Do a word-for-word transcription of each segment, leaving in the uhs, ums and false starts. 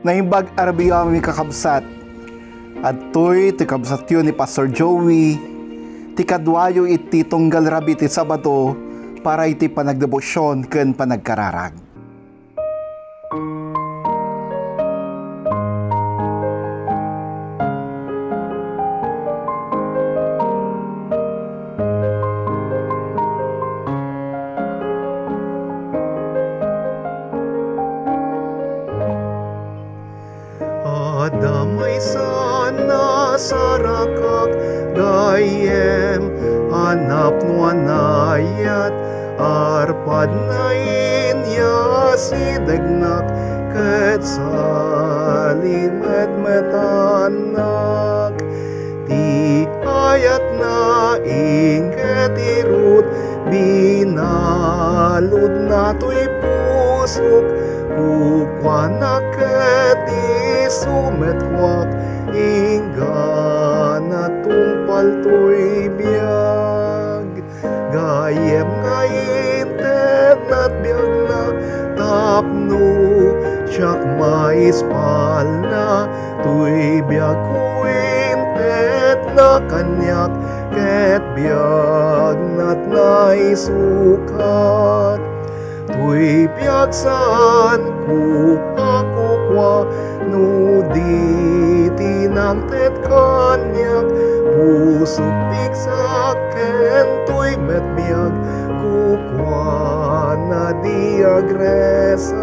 Naimbag a rabiiami, kakabsat. Adtoy ti kabsatyo ni Pastor Joey, ti kaduayo iti tunggal rabii ti Sabado para iti panagdebosyon ken panagkararag. Adda maysa a nasarakak, gayyem, a napno a naayat, arpadna inya sidegnak, ket salimetmetannak. Ti ayatna inket irut, binaludna toy pusok, kukuana ket isu met kuak, inggana tungpal toy biag. Gayyem nga intedna ti biagna tapno siak maispalna, toy biagko intedna kaniak, ket biagna ti naisukat. Toy biag, saanko a kukua no di ti nangted kaniak, pusok, pigsak, ken toy met biag, kukuana ti agresat.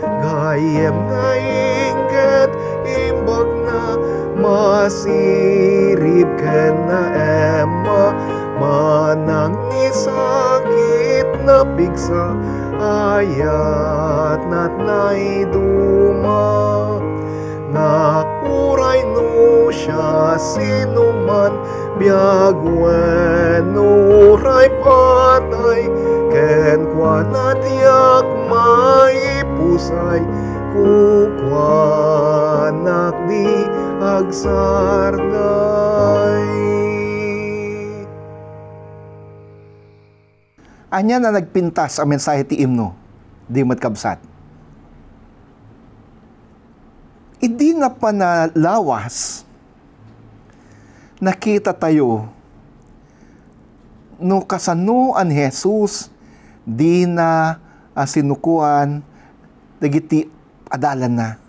Gayyem nga inket imbagna, masirib ken naemma, manangisakit, napigsa, ayatna ti naiduma. Nga uray no siasinoman, biag wenno uray patay, kenkuana diak maipusay, kukuanak ti agsardeng. Ania a nagpintas a mensahe ti imno, di met, kabsat? Idi napan a lawas, nakitatayo no kasano a ni Jesus dina a sinukoan dagiti adalanna.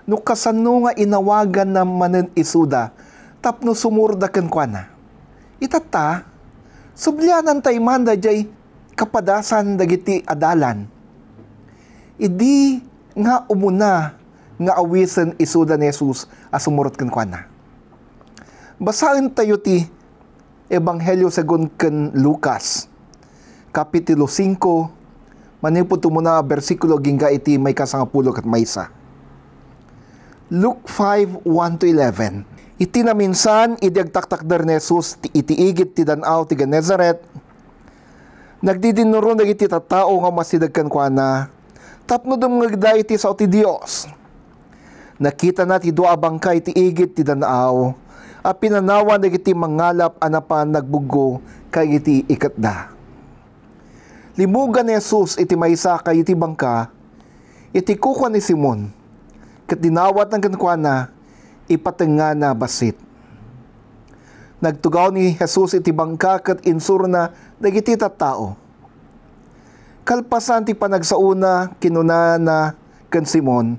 No kasano nga inawaganna manen isuda tapno sumurotda kenkuana. Itatta, subliananta iman daydiay kapadasan dagiti adalan. Idi nga umuna nga awisen isuda ni Jesus a sumurot kenkuana. Basaentayo ti Ebanghelio segun ken Lucas, Kapitulo singko, manipud umuna a bersikulo agingga iti maikasangapulo ket maysa. Luke five, one to eleven. Iti naminsan, idi agtaktakder ni Jesus ti, iti igid ti dan-aw ti Genesaret, nagdidinnuron dagiti tattao nga umasideg kenkuana tapno dumngegda iti sao ti Dios. Nakitana ti dua a bangka iti igid ti dan-aw a pinanawan dagiti mangalap a napan nagbuggo kadagiti iketda. Limmugan ni Jesus iti maysa kadagiti bangka iti kukua ni Simon, ket dinawatna kenkuana, ipatengngana bassit. Nagtugaw ni Jesus iti bangka ket insurona dagiti tattao. Kalpasan ti panagsaona, kinunana ken Simon,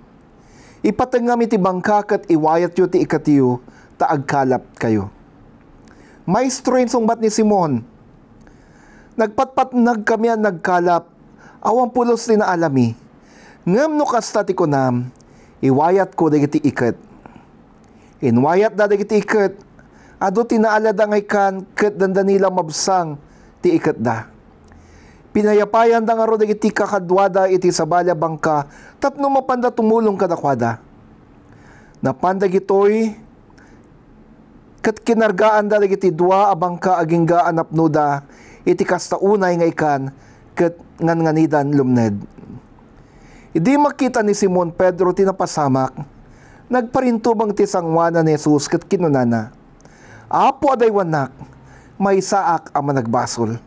"Ipatengngam iti bangka ket iwayatyo ti iketyo ta agkalapkayo." "Maestro," insungbat ni Simon, "nagpatpatnagkami a nagkalap, awan pulos ti naalami. Ngem no kasta ti kunam, iwayatko dagiti iket." Inwayatda dagiti iket. Adu ti naalada nga ikkan ket dandani la mabsang ti iketda. Pinayapayanda ngarud dagiti kakaduada iti sabali a bangka tapno mapanda tumulong kadakuada. Napan dagitoy ket kinargaanda dagiti dua a bangka agingga a napnoda iti kasta unay nga ikkan ket nganganidan lumned. Idi makita ni Simon Pedro ti napasamak, nagparintubang ti sangoanan ni Jesus ket kinunana, "Apo, adaywannak, maysaak a managbasol."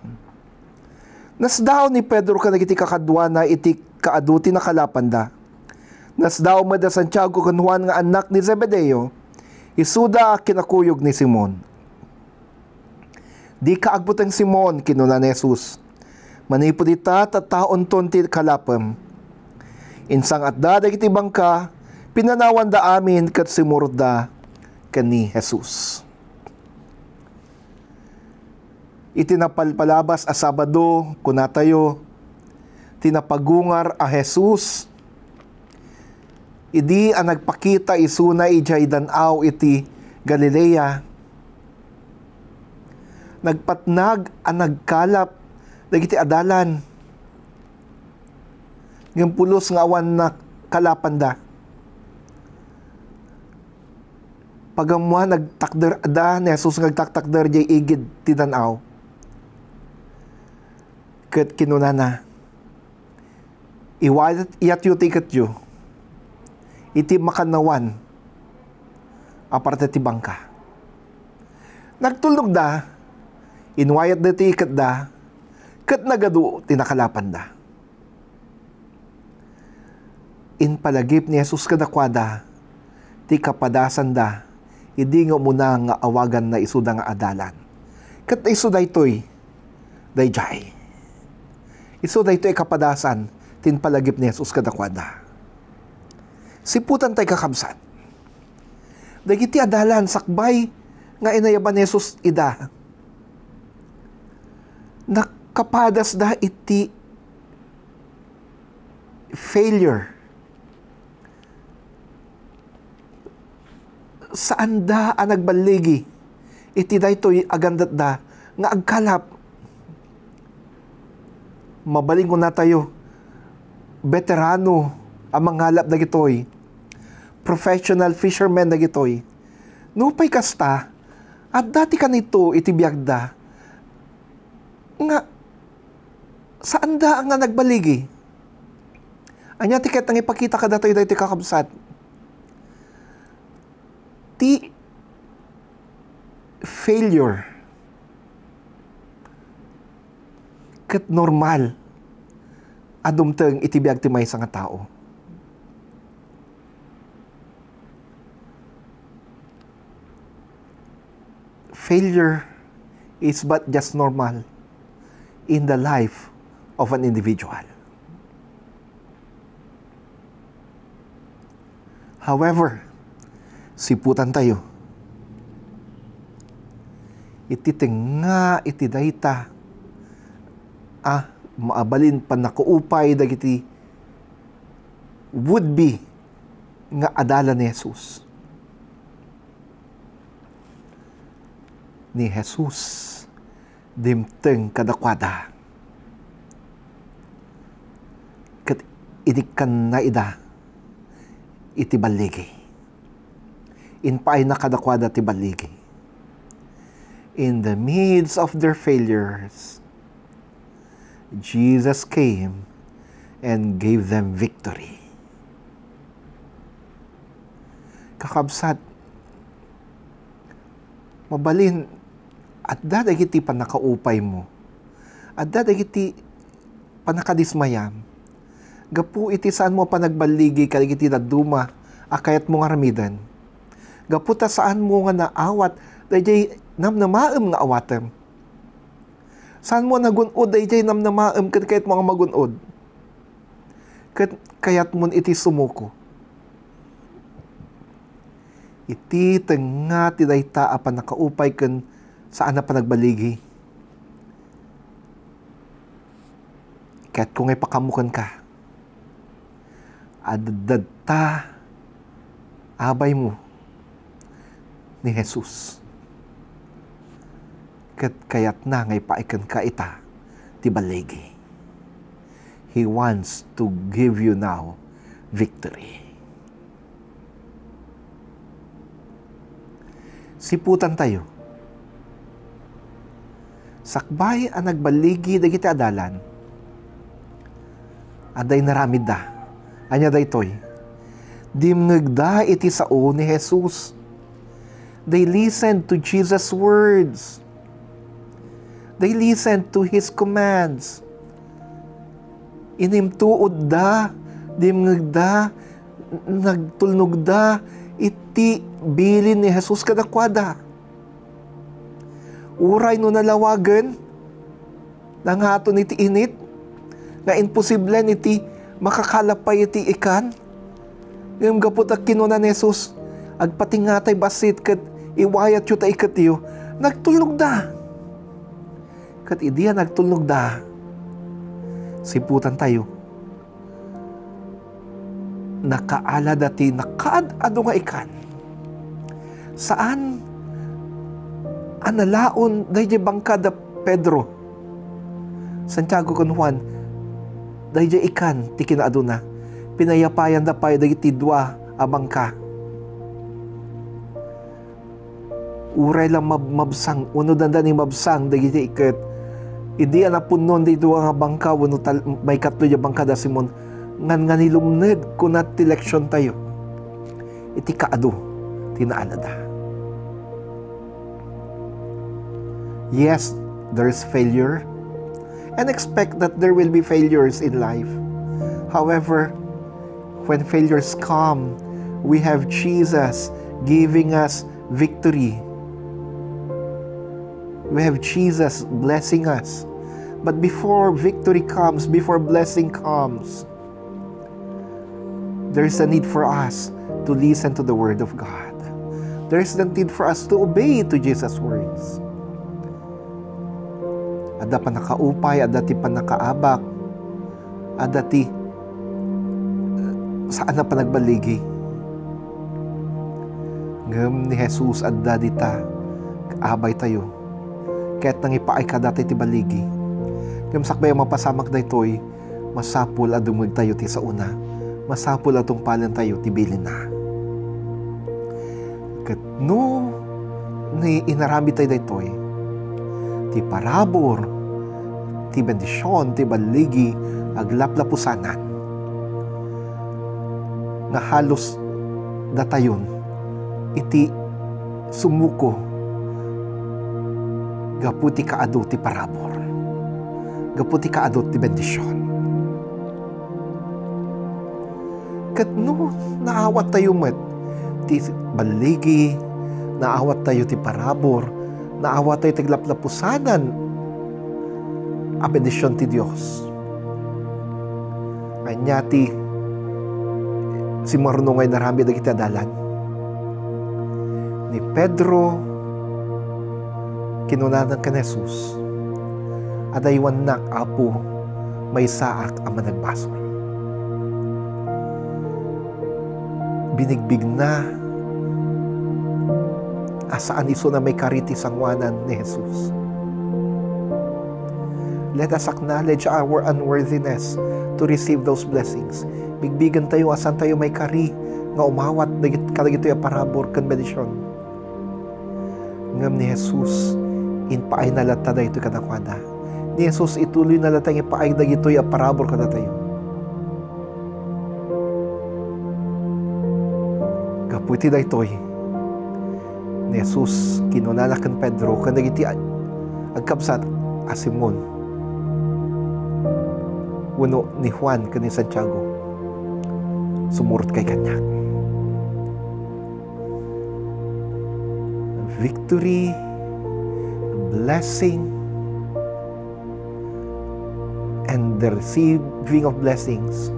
Nasdaaw ni Pedro kadagiti kakaduana iti kaadu ti nakalapanda. Nasdaaw met da Santiago ken Juan nga annak ni Zebedeo, isuda a kinakuyog ni Simon. "Dika agbuteng, Simon," kinuna ni Jesus. "Manipud ita, tattaonton ti kalapem." Insang-atda dagiti bangka, pinanawanda amin ket simmurotda ken ni Jesus. Iti napalpalabas a Sabado, kunatayo, ti napagungar a Jesus, idi a nagpakita isuna idiay dan-aw iti Galilea, nagpatnag a nagkalap dagiti adalan. Ngem pulos nga awan nakalapanda. Pagammoan, nagtakder da ni Jesus nga agtaktakder diay igid ti dan-aw. Ket kinunana, "Iwayat-, iyatyo ti iketyo iti makannawan a parte ti bangka." Nagtulnogda, inwayatda ti iketda, ket nagadu ti nakalapanda. Impalagip ni Jesus kadakuada ti kapadasanda idi nga umuna nga awaganna isuda nga adalan. Ket isu daytoy, daydiay. Isu daytoy a kapadasan ti impalagip ni Jesus kadakuada. Siputan tay, kakabsat. Dagiti adalan sakbay nga inayaban ni Jesus ida, nakapadasda iti failure. Saanda a nagballigi iti daytoy a gandatda nga agkalap. Mabalin kunatayo, beterano a mangalap dagitoy. Professional fishermen dagitoy. Nupay kasta, adda ti kanito iti biagda nga saanda nga nagbaligi. Ania ti ket nangipakita kadatoy daytoy, kakabsat? Ti failure ket normal a dumteng iti biag ti maysa nga tao. Failure is but just normal in the life of an individual. However, siputan tayo iti tengnga iti dayta a mabalin pannakaupay dagiti would-be nga adalan ni Jesus. Ni Jesus dimteng kadakuada ket inikkanna ida iti balligi. Impaayna kadakuada ti balligi. In the midst of their failures, Jesus came and gave them victory. Kakabsat, mabalin, adda dagiti pannakaupaymo. Adda dagiti pannakadismayam. Gapu iti saanmo a panagballigi kadagiti dadduma a kayatmo nga aramiden. Gapu ta saanmo nga naawat daydiay namnamaem nga awatem. Saanmo a nagun-od daydiay namnamaem ken kayatmo nga magun-od. Ket kayatmon iti sumuko. Iti tengnga ti dayta a pannakaupay ken saan a panagballigi, kayatko nga ipakaammo kenka a dadta abaymo ni Jesus. Ket kayatna nga ipaay kenka ita ti balligi. He wants to give you now victory. Siputan tayo. Sakbay a nagballigi dagiti adalan, adda inaramidda. Ania daytoy? Dimngegda iti sao ni Jesus. They listened to Jesus' words. They listened to his commands. Inimtuodda, dimngegda, nagtulnogda iti bilin ni Jesus kadakuada. Uray no nalawagen, nangaton iti init, nga imposible iti makakalap pay iti ikan. Ngem gapu ta kinuna ni Jesus, "Agpatingatay bassit ket iwayatyo ta iketyo," nagtulnogda. Ket idi a nagtulnogda, siputantayo, nakaalada ti nakaad-adu nga ikan. Saan a nalaon daydiay bangka da Pedro, Santiago, ken Juan, daydiay ikan ti kinaaduna. Pinayapayanda pay dagiti dua a bangka. Uray la mab-, mabsang, wenno dandani mabsang dagiti iket. Idi a napunnon di dua nga bangka, wenno tal-, maikatlo diay bangka da Simon, ngan nga nilumned, kuna ti leksiontayo iti kaadu ti naalada. Yes, there is failure, and expect that there will be failures in life. However, when failures come, we have Jesus giving us victory. We have Jesus blessing us. But before victory comes, before blessing comes, there is a need for us to listen to the Word of God. There is the need for us to obey to Jesus' words. Adda pannakaupay, adda ti pannakaabak, adda ti, eh, saan a panagballigi. Ngem ni Jesus adda dita, abaytayo. Ket nangipaay kadata iti balligi. Ngem sakbay a mapasamak daytoy, masapul a dumngegtayo ti saona. Masapul a tungpalentayo ti bilinna. Ket no ni inaramidtayo daytoy, ti parabur, ti bendision, ti balligi, aglaplapusanan nga halos datayon iti sumuko gapu ti kaadu ti parabur, gapu ti kaadu ti bendision. Ket no naawattayo met ti balligi, naawattayo ti parabur, naawattayo ti aglaplapusanan a bendision ti Dios, ania ti simmarno nga inaramid dagiti adalan? Ni Pedro, kinunana ken Jesus, "Adaywannak, Apo, maysaak a managbasol." Binigbigna a saan isuna maikari ti sangoanan ni Jesus. Let us acknowledge our unworthiness to receive those blessings. Bigbigentayo a saantayo maikari nga umawat dagit-, kadagitoy a parabur ken bendision. Ngem ni Jesus, impaayna latta daytoy kadakuada. Ni Jesus, ituloyna latta nga ipaay dagitoy a parabur kadatayo. Gapu iti daytoy, ni Jesus kinunana ken Pedro ken dagiti ag-, agkabsat a Simon wenno ni Juan ken ni Santiago, "Sumurotkay kaniak." Victory, blessing, and the receiving of blessings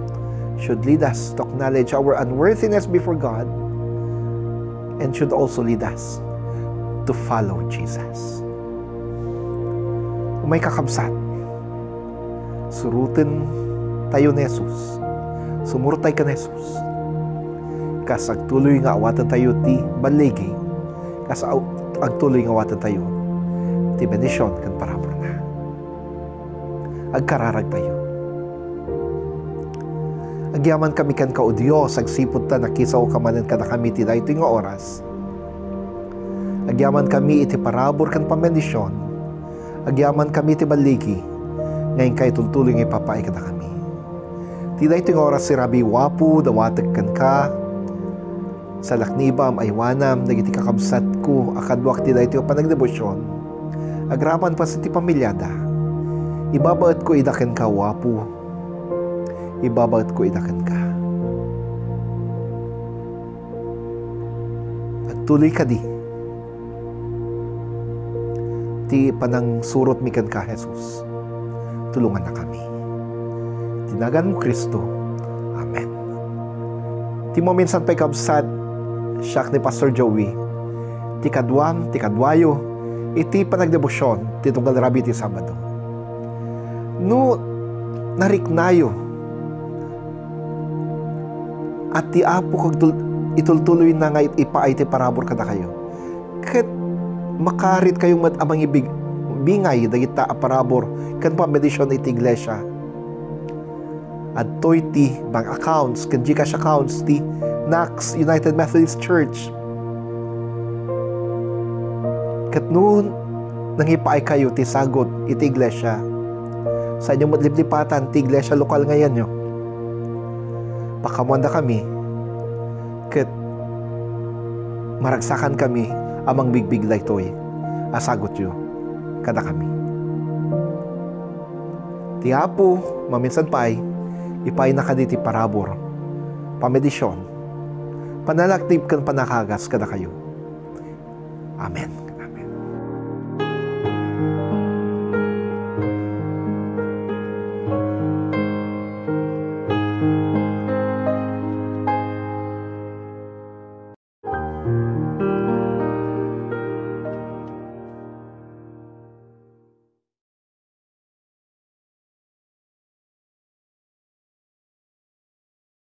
should lead us to acknowledge our unworthiness before God and should also lead us to follow Jesus. Umay kakabsat, suroten tayo ni Jesus. Sumurtay ken Jesus. Kas agtuloy nga awaten tayo ti balligi, kas ag-, agtuloy nga awaten tayo ti bendision ken paraburna. Agkararag tayo. Agyamankami kenka, O Dios, agsipud ta nakisaoka manen kadakami ti daytoy nga oras. Agyamankami iti parabur ken pambendision. Agyamankami iti balligi nga inka itultuloy nga ipapaay kadakami. Ti daytoy nga oras, Rabii, Apo, dawatek kenka. Salaknibam, aywanam dagiti kakabsatko a kaduak ti daytoy a panagdebosion. Agraman paset ti pamiliada. Ibabaetko ida kenka, Apo. Ibabaetko ida kenka. Tuloy kadi ti panangsurotmi kenka, Jesus. Tulongannakami. Ti naganmo, Cristo. Amen. Ti maminsan pay, kabsat, siak ni Pastor Joey, ti kaduam, ti kaduayo, iti panagdebosion ti tunggal rabii ti Sabado. No nariknayo a ti Apo kagtul-, itultuloyna nga it-, ipaay ti parabur kadakayo, ket makaritkayo met a mangibig-, bingay dagita a parabur ken pamedision iti iglesia. Adtoy ti bank accounts ken GCash accounts ti Knox United Methodist Church. Ket no nangipaaykayo ti sagut iti iglesia, saanyo met liplipatan ti iglesia lokal nga iyanyo. Pakaammoandakami ket maragsakankami a mangbigbig daytoy a sagutyo kadakami. Ti Apo, maminsan pay, ipaayna kadi ti parabur, pamedision, panalaknib ken panakagas kadakayo. Amen.